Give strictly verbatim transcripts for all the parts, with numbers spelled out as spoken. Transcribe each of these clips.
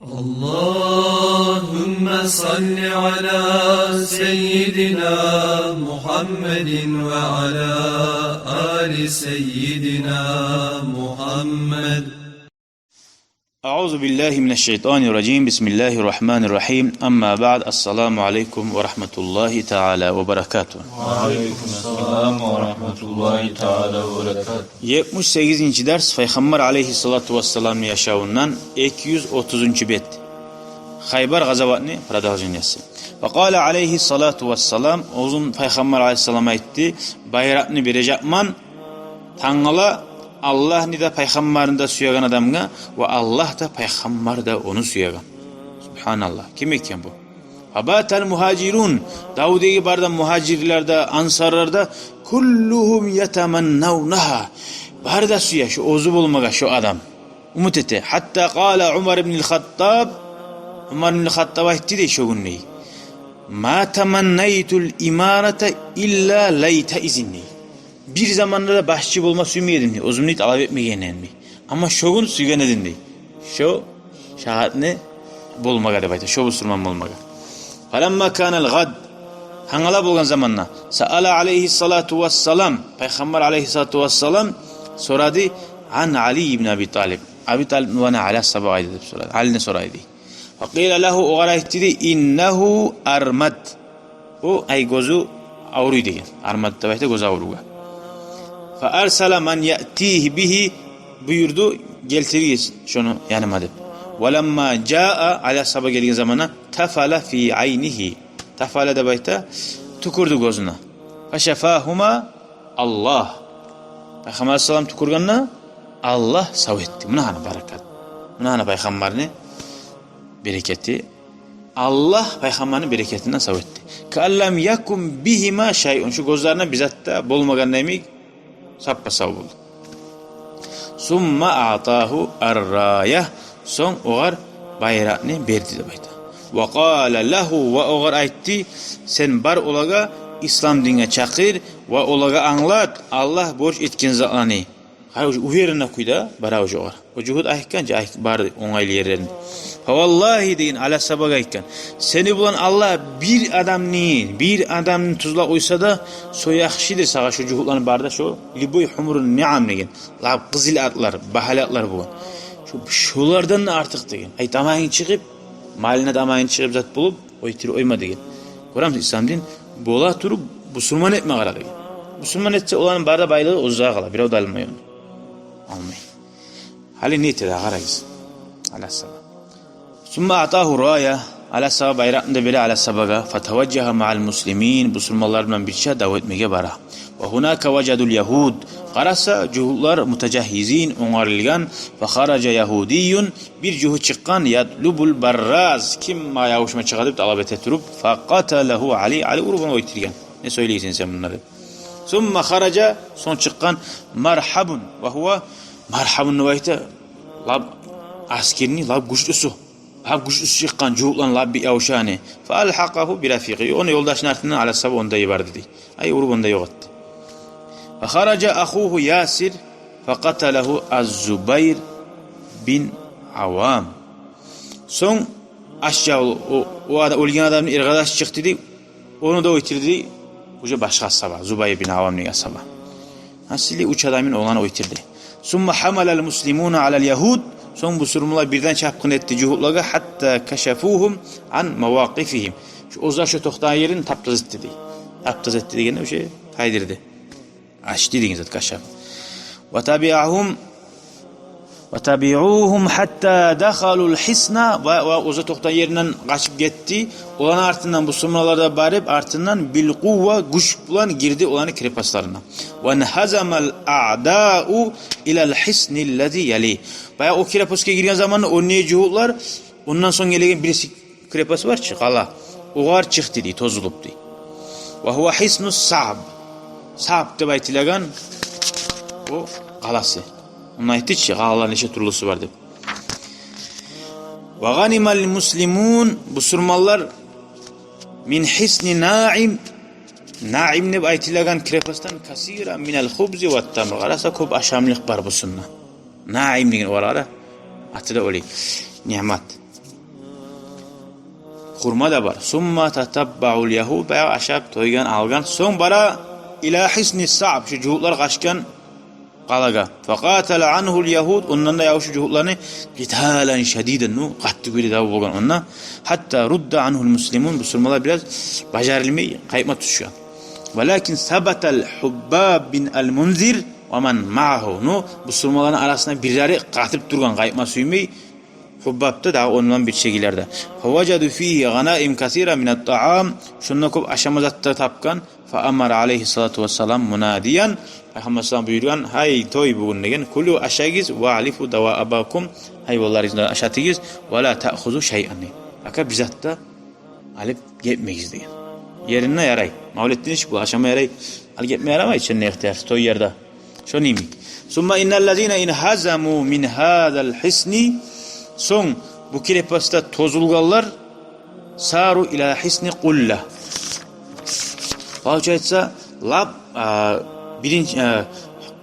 اللهم صل على سيدنا محمد وعلى آل سيدنا محمد. أعوذ بالله من الشيطان الرجيم. بسم الله الرحمن الرحيم. أما بعد. السلام عليكم ورحمة الله تعالى وبركاته. وعليكم السلام ورحمة الله تعالى وبركاته. Етмиш сегизинчи дарс, Пайхаммар алейгьиссалату вассаламны яшавундан эки юз отузунчу бет. Хайбар гъазаватны продолжениеси. Ва къала алейгьиссалату вассалам, оьзюн Пайхаммар алейгьиссалам айтды: «Байракъны бережекмен тангала Аллагьны да, Пайхаммарны да сюеген адамгъа, ва Аллагь да, Пайхаммар да ону сюеген». Субгьаналлагь. Ким экен бу? Фабатал мугьажирун. Дав деги бары да мугьажирлер де, ансарлар да, куллугьум ятаманнавнагьа. Бары да сюе шо оьзю болмагъа, шо адам. Умут эте. Гьатта къала Умар ибнил Хаттаб. Умар ибнил Хаттаб айтды дей шо гюн дей: «Ма таманнайтул имарата илла лайта изин», — дей. «Бир заманда да башчы болма сюймей эдим, — дей, — оьзюмню талап этмегенмен, — дей. — Амма шо гюн сюйген эдим, — дей, — шо шагьатны болмагъа», — деп айта, — шо бусурман болмагъа. Фаламма канал гъад, тангала болгъан заманда, саала алейгьиссалату вассалам, Пайхаммар алейгьиссалату вассалам сорады ан Али ибн Аби Талиб. Аби Талибни уланы Али асгьаба къайда деп сорады. Алини сорайды. Факъила лагьу, огъар айтды дей: «Иннагьу армад». О, ай, гёзю авруй деген. Армад деп айта гёз авругъа. Фа арсала ман яътигьи бигьи, буюрду: «Гелтиригиз шону яныма», — деп. Ва ламма жаа, Али асгьаба гелген заманда, тафала фи айнигьи. Тафала деп айта, тюкюрдю гёзюне. Фашафагьума Аллагь. Пайхаммар алейгьиссалам тюкюргенде, Аллагь сав этди. Муна гьана баракат. Муна гьана Пайхаммарны берекети. Аллагь Пайхаммарны берекетинден сав этди. Каан лам якун бигьима шайъун. Шу гёзлерине бир зат да болмагъан йимик, саппа-сав болду. Сумма аътагьу ар-рая. Сонг огъар байракъны берди деп айта. Ва къала лагьу, ва огъар айтды: «Сен бар олагъа, ислам динге чакъыр ва олагъа англат Аллагь борч этген затланы». Гьали уже уверенно кюйде бара уже огъар. О жугьут айыкъгъан чы, айыкъ барды онгайлы ерлерин. Фаваллагьи, деген, Али асгьабагъа айтгъан: «Сени булан Аллагь бир адамны, бир адамны тюзлеп къойса да, со яхшыдыр сагъа шо жугьутланы бары да, шо любой хумурун ниам», — деген. Лап къызыл атлар, багьалы атлар болгъан. «Шо, шолардан да артыкъ», — деген. Ай, тамагъынг чыгъып, малына тамагъынг чыгъып зат болуп, ойтуруп къойма деген. Гёремисиз, ислам дин бола туруп бусурман этме къара деген. Бусурман этсе, оланы бары да байлыгъы оьзюне къала, бирев де алмай ону. Алмай. Гьали не эте дагъы, къарагъыз. Али асгьаба. Сумма аътагьу рая. Али асгьаба байракъны да бере Али асгьабагъа. Фатаважжагьа маъал муслимин. Бусурманлар булан бирче дав этмеге бара. Ва гьунака важадул ягьуд. Къараса, жугьутлар мутажагьгьизин, онгарылгъан. Фахаража ягьудийюн. Бир жугьут чыкъгъан, ятлубул барраз, ким магъа ябушма чыгъа деп талап эте туруп, факъаталагьу Али, Али уруп ону оьлтюрген. Не сёйлейсен сен мунда деп. Сумма хаража, сонг чыкъгъан, Маргьабун, ва гьува, Маргьабун деп айта, лап аскерни лап гючлюсю. Лап гючлюсю чыкъгъан, жугьутланы лап бек ябушаны. Фа алгьакъагьу би рафикъи, ону ёлдашыны артындан Али асгьаба онда йиберди дей. Ай, уруп онда ёкъ этди. Ва хаража ахугьу Ясир, факъаталагьу аз-Зубайр бин Аввам. Сонг аша о, о, о ада-, оьлген адамны эркъадашы чыкъды дей, ону да оьлтюрдю дей, уже башгъа асгьаба, Зубайр бин Аввам деген асгьаба. Гьасили, уьч адамны, оланы оьлтюрдю. Сумма гьамалал муслимуна алал ягьуд, сонг бусурманлар бирден чапгъын этди жугьутлагъа, гьатта кашафугьум ан мавакъифигьим. Шо оьзлер шо токътагъан ерин таптаза этди дей. Таптаза этди дегенде, уже тайдырды. Ачды деген зат, кашаф. Ва табиагьум, ва табиугьум гьатта дахалул гьисна, ва, ва оьзлер токътагъан еринден къачып гетди. Оланы артындан бусурманлар да барып, артындан бил къувва, гюч булан гирди оланы крепостларына. Ва нхазамал аъдау илал гьисниллази яли. Баягъы о крепостгъа гирген заманда о не жугьутлар, ондан сонг гелеген бириси крепость бар чы, къала. Огъар чыкъды дей, тозулуп дей. Ва гьува гьисну Саъб. Саъб деп айтылагъан о къаласы. Онда айтды чы, къалалар нече тюрлюсю бар деп. Ва гъанимал муслимун, бусурманлар, мин гьисни Наим, Наим деп айтылагъан крепостдан касира минал хубзи ва тамр. Къараса, кёп ашамлыкъ бар бусунда. Наим деген олар, аты да олай. Ниъмат. хурма да бар. Сумма татаббаъул ягьуд, баягъы ашап, тойгъан, алгъан. Сонг бара ила гьисни Саъб, шу жугьутлар къачгъан къалагъа. Факъатала ангьул ягьуд, ондан да, ягьуд, шу жугьутланы къиталан шадидан, ну, къатты кюйде дав болгъан онда. Гьатта рудда ангьул муслимун, бусурманлар бираз бажарылмай къайтма тюшген. Валакин сабатал Гьуббаб бин ал-Мунзир ва ман магьагьу, ну, бусурманланы арасында бирлери къатып тургъан, къайтма сюймей, Гьуббаб да, дагъы ондан бирче гишилер де. Фаважаду фигьи гъанаим касира минат таам, шонда кёп ашама зат да тапгъан. Фаамара алайгьиссалату вассалам мунадиян, Пайхаммар саллаллагьу алайгьи ва саллам буюргъан: «Гьай, той бугюн», — деген. «Кулу, ашагъыз, ва алифу даваабакум, гьайванларыгъызны ашатыгъыз, ва ла таъхузу шайан», — деген. «Ака, бир зат да алып гетмегиз», — деген. Еринде ярай. Мавлетдин иш бу, ашама ярай, алып гетме ярамай, ичинде ихтиярсыз, той ерде. Шону йимик. Сумма инналлазина инхазаму мин гьазал гьисни. Сонг бу крепостда тозулгъанлар, сару ила гьисни Къулла. Получается, лап, а, биринчи, а,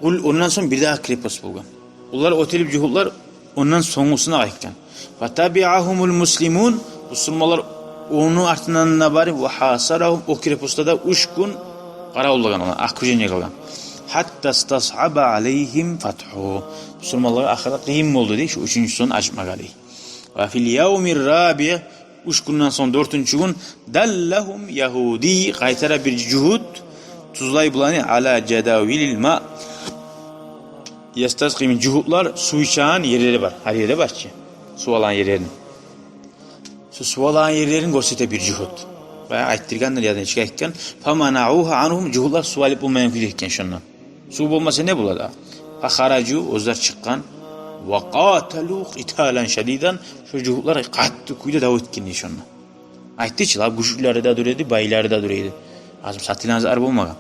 Къул, ондан сонг бирдагъы крепость болгъан. Олар оьтюлюп, жугьутлар ондан сонгусуна къайтгъан. Фатабиагьумул муслимун, бусурманлар ону артындан да барып, ва гьасарагьум, о крепостда да уьч гюн къаравуллагъан олар, окружение къылгъан. Гьатта стасъаба алайгьим фатгьу. Бусурманлагъа ахырда къыйын болду дей, шу уьчюнчюсюн ачмагъа дей. Ва фил явмир рабиъ, уьч гюнден сонг дёртюнчю гюн, даллагьум ягьуди, къайтара бир жугьут тюзлей буланы, ала жадавилил маъ ястаскъимун, жугьутлар сув ичеген ерлери бар. Гьар ерде бар чы сув алагъан ерлерин. Шу сув алагъан ерлерин гёрсете бир жугьут. Баягъы айтдыргъандыр яда нечик айтгъан. Фаманагьугьу ангьум, жугьутлар сув алып болмайгъан кюйде этген шондан. Сув болмаса не болады? Фахаражу, оьзлер чыкъгъан. Ва къаталу къиталан шадидан, шо жугьутлар къатты кюйде дав этген дей шонда. Айтды чы, лап гючлюлери де дура эди, байлары да дура эди. Азым сатылагъан зат болмагъан.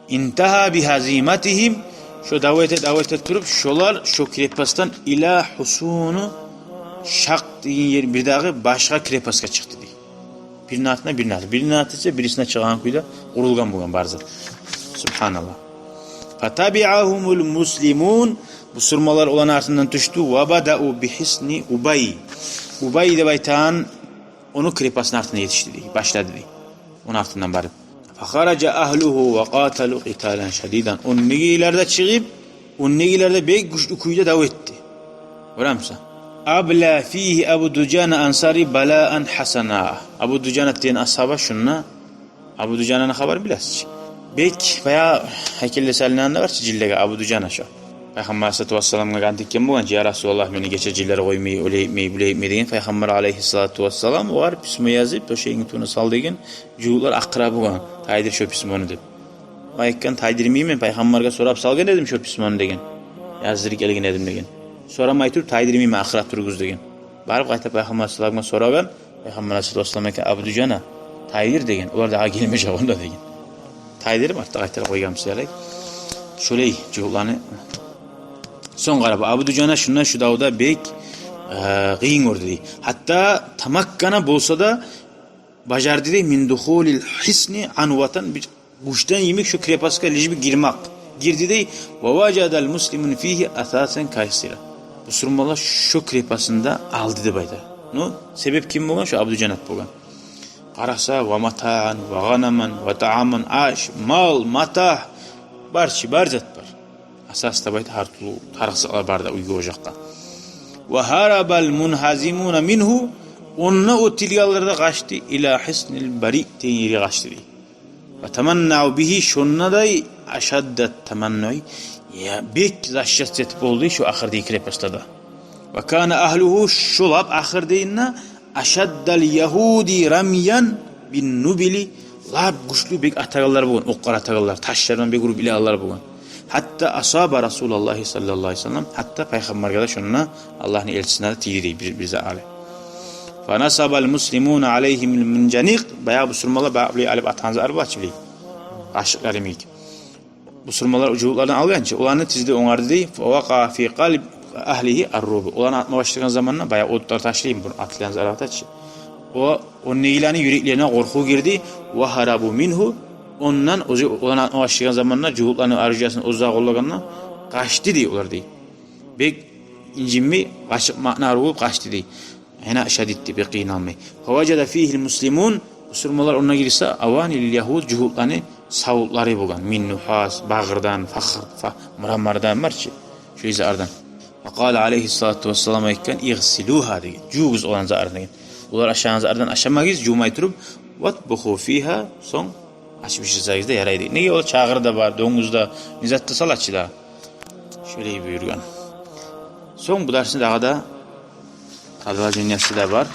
Интагьа бигьазиматигьим, шо дав эте, дав эте туруп, шолар шо крепостдан ила гьусуну Шакъ деген ер, бирдагъы башгъа крепостгъа чыкъды дей. Бирини артындан бирини артындан, бирини артындан эсе бирисине чыгъагъан кюйде къурулгъан болгъан бары зат. Субгьаналлагь. Фатабиагьумул муслимун, бусурманлар оланы артындан тюшдю. Ва бадау бигьисни Убай. Убай деп айтагъан ону крепостуну артындан етишди дей, башлады дей. Ону артындан барып. Фахаража агьлугьу ва къаталу къиталан шадидан. Ондагъылар да чыгъып, ондагъылар да бек гючлю кюйде дав этди. Гёремисен? Абла фигьи Абу Дужана Ансари балаан гьасана. Абу Дужана деген асгьаба шунда. Абу Дужананы хабар билесиз чи. Бек баягъы гьайкелде салынгъан да бар чы жинлеге Абу Дужана шо. Пайхаммар алайгьиссалату вассаламгъа ант этген болгъан чы: «Я Расулаллагь, мени гече жинлер къоймай, олай этмей, булай этмей», — деген. Пайхаммар алайгьиссалату вассалам огъар письмо язып, тёшегингни тюбюне сал деген, жугьутлар акъыра болгъан, тайдыр шо письмону деп. О айтгъан: «Тайдырмайман, Пайхаммаргъа сорап салгъан эдим шо письмону», — деген. «Яздырып гелген эдим», — деген. «Сорамай туруп тайдырмайман, акъыра туругъуз», — деген. Барып къайта Пайхаммар алайгьиссаламгъа сорагъан. Пайхаммар алайгьиссалату вассалам айтгъан: «Абу Дужана, тайдыр», — деген. «Олар дагъы гелмежек онда», — деген. Тайдырып, артда къайтарып къойгъан бизге ярай. Шолай жугьутланы. Сонг къара, бу Абу Дужана шунда шу давда бек, э, къыйын гёрдю дей. Гьатта тамаккана болса да бажарды дей, мин духулил гьисни анватан, бир гючден йимик шу крепостгъа лишь бы гирмек. Гирди дей, ва важадал муслимун фигьи асасан касира. Бусурманлар шу крепостну да алды деп айта. Ну, себеп ким болгъан? Шу Абу Дужана болгъан. Къараса, ва матаан, ва гъанаман, ва тааман, аш, мал, матагь, бар чы, бар зат бар. Асас деп айта, гьар тюрлю тарыкъ затлар бар да уьйге, ожакъгъа. Ва гьарабал мунгьазимуна мингьу, онда оьтюлгенлер де къачды, ила гьиснил бариъ деген ерге къачды дей. Ва таманнау бигьи, шонда да ашадда таманнуй, я, бек защищаться этип болду шо ахырдагъы крепостда да. Ва кана агьлугьу, шо лап ахырдагъында, ашаддал ягьуди рамиян бин нубили, лап гючлю бек атагъанлар болгъан, окълар атагъанлар, ташлардан бек уруп илагъанлар болгъан. Гьатта асаба Расулаллагьи саллаллагьу алайгьи ва саллам, гьатта Пайхаммаргъа да шонда, Аллагьны элчисине де тийди дей бир, бир зат али. Фа насабал муслимуна алайгьимул мунжаникъ, баягъы бусурманлар, баягъы булай алып атагъан зат бар чы булай, къашыкълар йимик. Бусурманлар о жугьутлардан алгъан чы, оланы тизди онгарды дей. Фа вакъаа фи къалби агьлигьи ар-руъбу. Оланы атма башлагъан заманда, баягъы отлар ташлай, бу атылгъан зат али атачы. О, ондагъыланы юреклерине къоркъув гирди. Ва гьарабу мингьу. Ондан, оьзю оланы атма башлагъан заманда, жугьутланы оружиесин оьзю къоллагъанда, къачды дей олар дей. Бек инжинмей, къачып, макънар болуп къачды дей. Гьана шадид деп, къыйналмай. Фаважада фигьил муслимун, бусурманлар онда гирсе, авани лил ягьуд, жугьутланы савутлары болгъан. Мин нухас, багъырдан, фахр, фа-, мрамордан бар чы. Шо излерден. Ва къала алайгьиссалату вассалам айтгъан: «Игъсилугьа», – деген. «Жувугъуз оланы излерин», – деген. «Олар ашагъан излерден ашамагъыз жувмай туруп. Ватбуху фигьа, сонг ашып иширсегиз де ярай», – деген. Неге, ол чагъыр да бар, донгуз да, не зат да сала чы да. Шолай буюргъан. Сонг бу дарсны дагъы да продолжениеси де бар.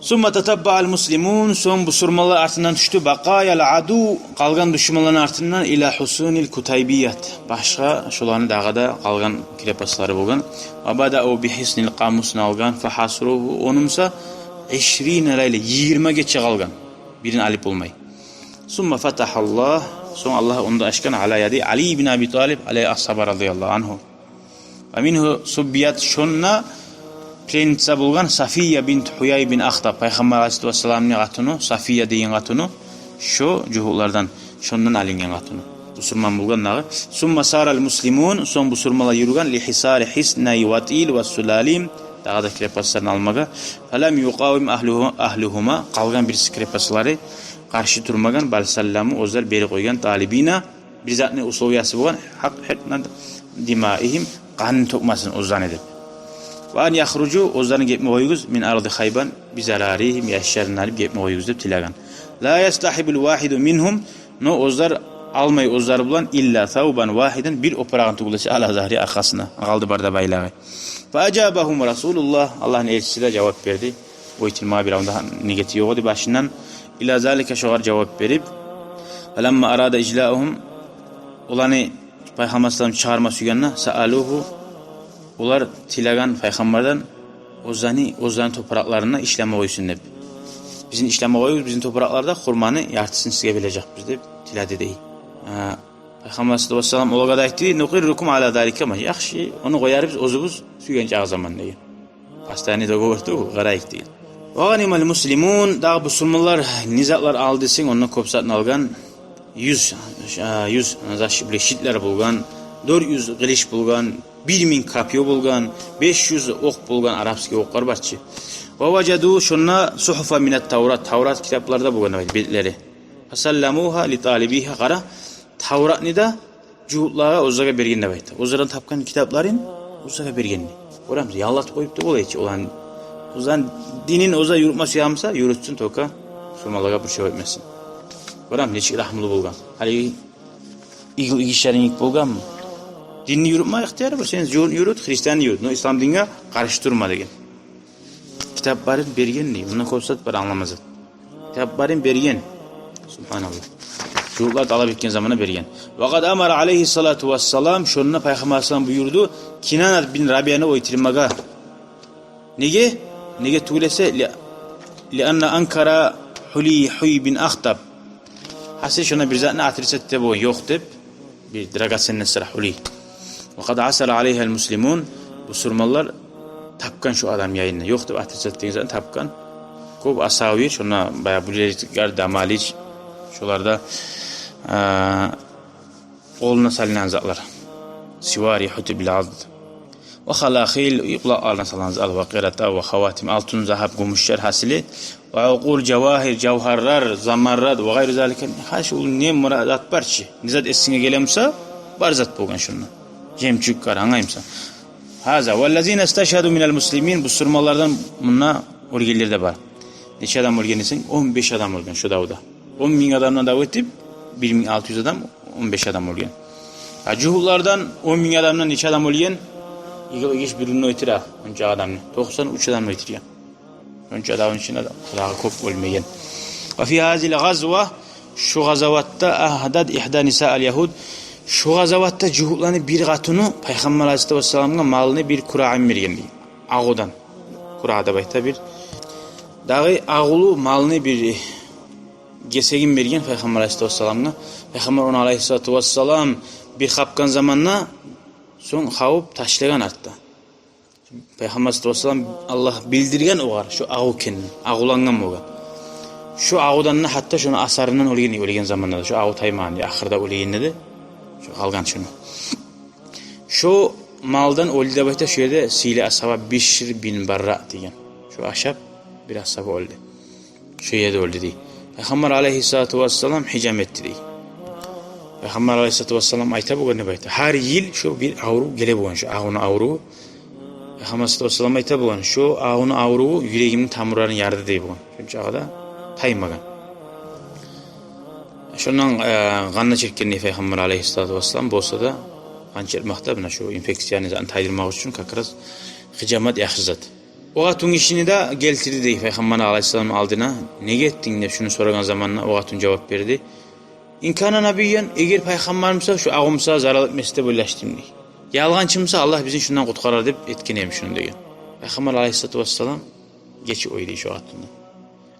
Сумма татаббаъал муслимун, сонг бусурманлар артындан тюшдю. Бакъаял аду, къалгъан душманланы артындан, ила хусунил кутайбият. Башгъа шоланы дагъы да къалгъан крепостлары болгъан. Ва бадау би хиснил къамусну алгъан, фахасругьу, ону буса ишрина лайла, йигирма гече къалгъан. Бирин алып болмай. Сумма фатахаллагь, сонг Аллагь ону да ачгъан, ала яди Али ибн Аби Талиб, Али асгьаба радияллагьу ангьу. Ва мингьу суббият, шонда пленница болгъан Сафия бинт Хьуяй бин Ахтаб, Пайхаммар алайгьиссалату вассаламны къатыны, Сафия деген къатыны, шо жугьутлардан, шондан алынгъан къатыны. Бусурман болгъан дагъы. Сумма сарал муслимун, сонг бусурманлар юрюген, ли хисари хиснай Ватил ва Сулалим, дагъы да крепостларын алмагъа. Фалам юкъавим агьлугьу-, агьлугьума, къалгъан бириси крепостлары къаршы турмагъан, бал салламу, оьзлер берип къойгъан, талибина, бир затны условиясы болгъан, гьакъ, гьакъ над димаигьим, къанын тёкмесин оьзлени деп. Ва ан яхружу, оьзлени гетме къоюгъуз, мин арди Хайбар, би зараригьим, яшларын алып гетме къоюгъуз деп тилеген. Ла ястагьибул вагьиду мингьум, но оьзлер алмай оьзлер булан, илла савбан вагьидан, бир опурагъын тюгюл эсе, ала загьри, аркъасына. Къалды бары да байлагъы. Фа ажабагьум Расулуллагь, Аллагьны элчиси де жавап берди. Ойтилмагъа бир анда негети ёкъ эди башындан. Ила залика, шогъар жавап берип. Фаламма арада ижлаугьум, оланы Пайхаммар саллаллагьу алайгьи ва саллам чыгъарма сюйгенде, саалугьу, олар тилеген Пайхаммардан, оьзлени, оьзлени топуракъларында ишлеме къойсун деп. Бизин ишлеме къоюгъуз, бизин топуракъларда хурманы яртысын сизге бережекбиз деп тиледи дей. Гьа, Пайхаммар саллаллагьу алайгьи ва саллам олагъа да айтды: «Нукъиррукум ала залика». Яхшы, ону къоярбыз оьзюбюз сюйген чакъы заман деген. Постоянный договор тюгюл, къарайыкъ деген. Ва гъанимал муслимун, дагъы бусурманлар не затлар алды десенг, ондан кёп затны алгъан. Юз, а, юз защ-, бу щитлер болгъан, дёрт юз къылыч болгъан, бир минг копьё болгъан, беш юз окъ болгъан, арабский окълар бар чы. Ва важаду, шонда, сухуфа минат Таврат, Таврат китапларда болгъан бетлери. Фасалламугьа ли талибигьа, къара, Тавратны да жугьутлагъа оьзлеге берген деп айта. Оьзлерден тапгъан китапларын оьзлеге берген. Гёремисиз, яллатып къоюп да бола эди чи оланы. Оьзлени динин оьзлер юрютме сюе буса, юрютсюн, только бусурманлагъа бир шей этмесин. Гёремисиз, нечик рагьмулу болгъан. Гьали игил-, игишлеринг йик болгъанмы? Динни юрютме ихтияры бар. Сен жугьутну юрют, христианны юрют. Но ислам динге къаршы турма деген. Китап барын берген дей. Мунда кёп зат бар, англамас зат. Китап барын берген. Субгьаналлагь. Жугьутлар талап этген заманда берген. Ва къад амара алайгьиссалату вассалам, шонда Пайхаммар саллаллагьу алайгьи ва саллам буюрду Кинанат бин Рабияны оьлтюрмеге. Неге? Неге тюгюл эсе, ли, ли анна анкара Хьули, Хьуй бин Ахтаб. Гьасили, шонда бир затны отрицать этип, о ёкъ деп, бир драгоценностьлар, Хьули. Ва къад асара алайгьал муслимун, бусурманлар тапгъан шо адамны янында. Ёкъ деп отрицать этген затны тапгъан. Кёп асавир, шонда баягъы булериклер, дамалич, шоларда, а, къолуна салынгъан затлар. Сивари хьуту бил ард. Ва халахил, къулакъларына салынгъан затлар, ва къирата, ва хаватим, алтын, загьап, гюмюшлер, гьасили. Ва укъур, жавагьир, жавгьарлар, замаррат, ва гъайру залика. Гьа, шо не мурат зат бар чы. Не зат эсинге геле буса, бар зат болгъан шонда. Жемчуг, къара, англаймысан. Гьаза, валлазина исташгьаду минал муслимин, бусурманлардан мунда оьлгенлер де бар. Нече адам оьлген десенг, он беш адам оьлген шо давда. Он минг адамдан дав этип, бир минг алты юз адам, он беш адам оьлген. А жугьутлардан он минг адамдан нече адам оьлген? Игил-игиш бир гюнде оьлтюре онча адамны. Токъсан уьч адамны оьлтюрген. Онча адамны ичинде дагъы кёп оьлмеген. Ва фи гьазигьил гъазва, шу гъазаватда, агьдат игьда нисаал ягьуд, шу гъазаватда жугьутланы бир къатыны Пайхаммар алайгьиссалату вассаламгъа малыны бир курагъын берген дей. Агъудан. Курагъы деп айта бир. Дагъы агъулу малыны бир гесегин берген Пайхаммар алайгьиссалату вассаламгъа. Пайхаммар ону алайгьиссалату вассалам бир къапгъан заманда, сонг къавуп ташлагъан артда. Пайхаммар алайгьиссалату вассалам, Аллагь билдирген огъар шо агъу экенин, агъулангъан болгъан. Шо агъудан да, гьатта шону асарындан оьлген, оьлген заманда да, шо агъу таймагъан, ахырда оьлегенде де, шо къалгъан шону. Шо малдан оьлдю деп айта шо ерде сыйлы асгьаба Бишр бин Барра деген. Шо ашап бир асгьаба оьлдю. Шо ерде оьлдю дей. Пайхаммар алайгьиссалату вассалам гьижам этди дей. Пайхаммар алайгьиссалату вассалам айта болгъан деп айта. Гьар йыл шо бир аврув геле болгъан, шо агъуну авруву. Пайхаммар алайгьиссалату вассалам айта болгъан, шо агъуну авруву юрегимни тамурларын ярды дей болгъан. Шончакъы да таймагъан. Шондан, э, къан да чекген дей Пайхаммар алайгьиссалату вассалам, болса да къан чекмакъда, муна шо инфекцияны затны тайдырмакъ учун как раз гьижамат яхшы зат. О къатынгишини де гелтирди дей Пайхаммар алайгьиссалам алдына. «Неге этдинг?» – деп шуну сорагъан заманда о къатын жавап берди. «Ин кана набиян, эгер пайхаммар буса, шо агъу буса зарал этмес деп ойлашдым», – дей. «Ялгъанчы буса, Аллагь бизин шундан къутгъарар деп этген эдим шуну», – деген. Пайхаммар алайгьиссалату вассалам гечип къойду шо къатындан.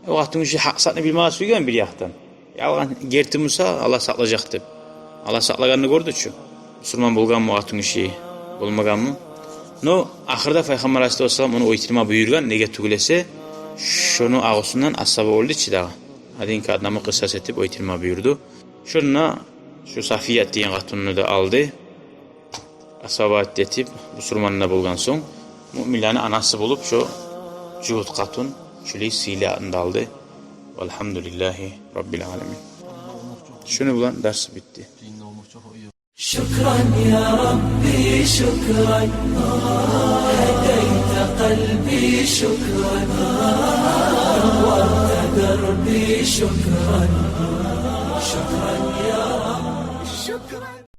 О къатынгиши гьакъ затны билмеге сюйген бир якъдан. Ялгъан, герти буса, Аллагь сакълажакъ деп. Аллагь сакълагъанны гёрдю чю. Бусурман болгъанмы о къатынгиши, болмагъанмы? Но ахырда Пайхаммар алайгьиссалату вассалам ону оьлтюрме буюргъан, неге тюгюл эсе, шону агъусундан асгьаба оьлдю чю дагъы. Гьадинки адамны къысас этип оьлтюрме буюрду. Шонда шо Сафият деген къатынны да алды. Асгьабат этип, бусурман да болгъан сонг, муъминлени анасы болуп, шо жугьут къатын шулай сыйлы атын да алды. Валгьамдулиллагьи раббил аламин. Шуну булан дарс битди. شكرا يا ربي، شكرا. هديت قلبي، شكرا. نورت دربي، شكرا. شكرا يا رب، شكرا.